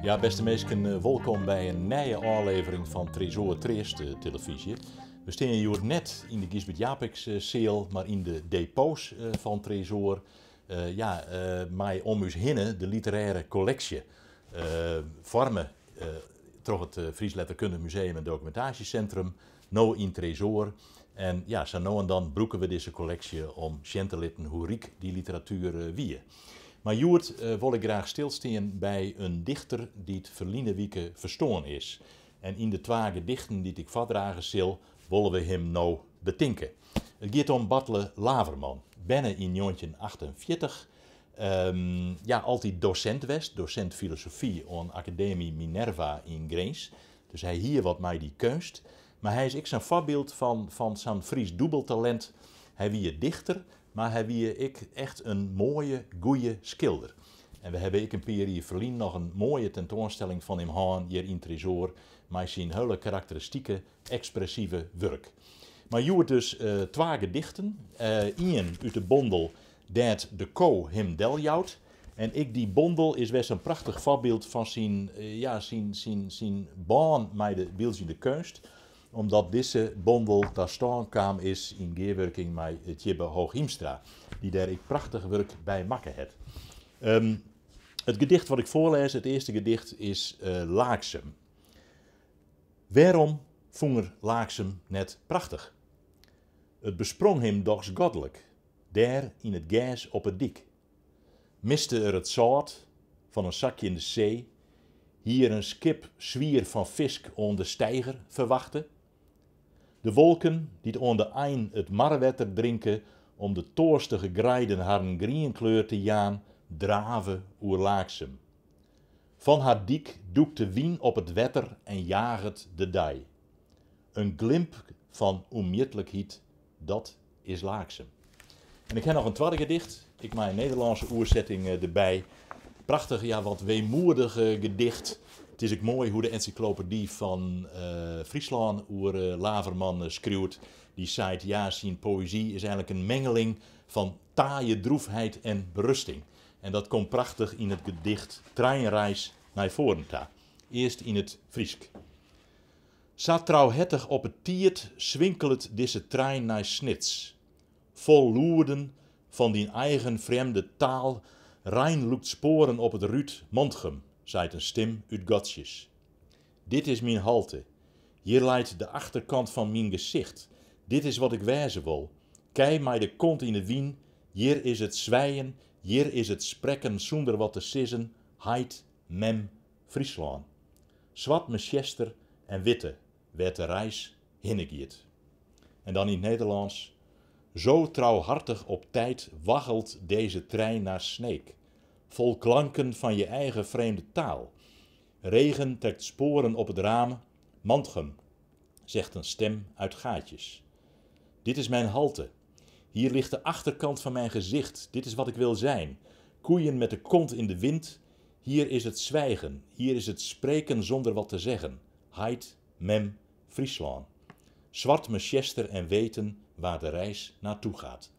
Ja, bêste minsken, wolkom by in nije ôflevering fan Tresoar Treast Televyzje. We steane hjoed net yn de Gysbert Japicx-seal, mar yn de depots fan Tresoar. Ja, mei om ús hinne de literêre kolleksje, foarme troch it Frysk Letterkundich Museum en Dokumintaasjesintrum, no yn Tresoar. En ja, sa no en dan brûke we dizze kolleksje om sjen te litten hoe ryk dy literatuer wie. Mar hjoed wol ik graach stilstean by in dichter dy't ferline wike ferstoarn is. En yn de twa gedichten dy't ik foardrage sil, wolle we him no betinke. It giet om Bartele Laverman, berne yn 1948. Ja, altyd dosint west, dosint filosofy oan Akademy Minerva yn Grins. Dus hy hie wat mei dy keunst. Mar hy is ek sa'n foarbyld fan sa'n Frysk dûbeltalint. Hy wie dichter, mar hy wie ek echt in moaie, goeie skilder. En we hawwe ek in pear jier ferlyn noch in moaie tentoanstelling fan him hân hjir yn Tresoar mei syn hiele karakteristike, ekspressive wurk. Mar hjoed dus twa gedichten. Ien út de bondel Dêr't de ko him deljout. En ek dy bondel is wer sa'n prachtich foarbyld fan syn bân mei de byldzjende keunst, omdat dizze bondel ta stân kaam is yn gearwurking mei Tjibbe Hooghiemstra, dy't dêr ek prachtich wurk by makke hat. It gedicht wat ik foarlês, it earste gedicht, is Laaksum. Wêrom fûn er Laaksum net prachtich? It besprong him dochs godlik, dêr yn it gers op 'e dyk. Miste er it sâlt fan in sakjende see, hie er in skip swier fan fisk oan de steiger ferwachte? De wolken dy't oan de ein it marwetter drinke om de toarstige greiden harren grienkleur te jaan, drave oer Laaksum. Fan har dyk dûkt de wyn op it wetter en jaget de dei. In glimp fan ûnmjitlikheid, dat is Laaksum. En ik ha noch in twadde gedicht, ek mei in Nederlânske oersetting derby. Prachtich, ja, wat weemoedich gedicht. It is ek moai hoe't de Ensyklopedy fan Fryslân oer Laverman skriuwt. Dy seit, ja, syn poëzy is eigenlik in mengeling fan taaie droefheid en berusting. En dat komt prachtich yn it gedicht Treinreis nei foaren ta. Earst yn it Frysk. Sa trouhertich op 'e tiid swinkelet dizze trein nei Snits. Fol lûden fan dyn eigen frjemde taal, rein lûkt spoaren op it rút, Mantgum, seit in stim út gatsjes. Dit is myn halte. Hjir leit de achterkant fan myn gesicht. Dit is wat ik wêze wol. Kij mei de kont yn 'e wyn, hjir is it swijen, hjir is it sprekken sûnder wat te sizzen, heit, mem, Fryslân. Swart Manchester en witte wêr't de reis hinne giet. En dan yn it Nederlânsk, Zo trouwhartig op tijd waggelt deze trein naar Sneek. Vol klanken van je eigen vreemde taal. Regen trekt sporen op het raam. Mantgum, zegt een stem uit gaatjes. Dit is mijn halte. Hier ligt de achterkant van mijn gezicht. Dit is wat ik wil zijn. Koeien met de kont in de wind. Hier is het zwijgen. Hier is het spreken zonder wat te zeggen. Heit, mem, Fryslân. Zwart Manchester en weten waar de reis naartoe gaat.